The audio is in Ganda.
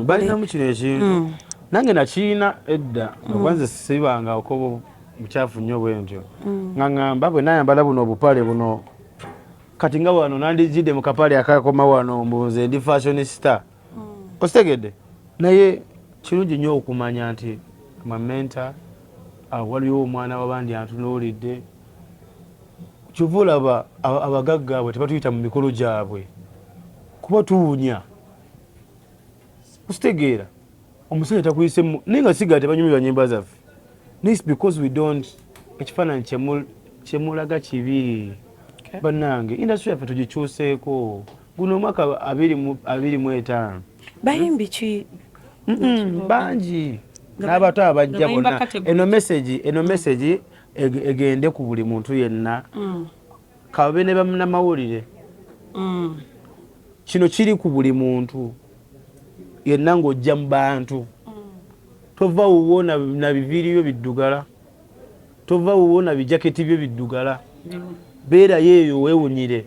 Balinamu kino ekintu, nange nakiina edda, okuba nze sibangako mukyafu nnyo bwe ntyo, nga ŋŋamba bwe nayambala buno obupale buno kati nga wano nandijjidde mu kapale akakoma wano, mbu nze ndi fashionista. Okitegedde? Naye kirungi nnyo okumanya nti ma mentor, waliwo omwana wabandi antunuulidde. Kyova olaba abagagga bwe tebatuyita mu mikolo gyabwe, kuba tuwunya. Okitegeera? Omusajja takuyise, naye nga sigala tebanyumirwa nyimba zaffe. Naye it's because we don't, ekifaananyi kyemulaga kibi. Bannange, industry yaffe tugikyuseeko guno omwaka 2025. Bayimbi ki? Bangi n'abato abajja nga bayimba bonna. Category. Eno message egende ku buli muntu yenna, kababe ne bannamawulire. Kino kiri ku buli muntu yenna ng'ojja mu bantu. Tova wuwo na biviiri byo biddugala, tova wuwo na bijaketi byo biddugala, beerayo eyo weewunyire.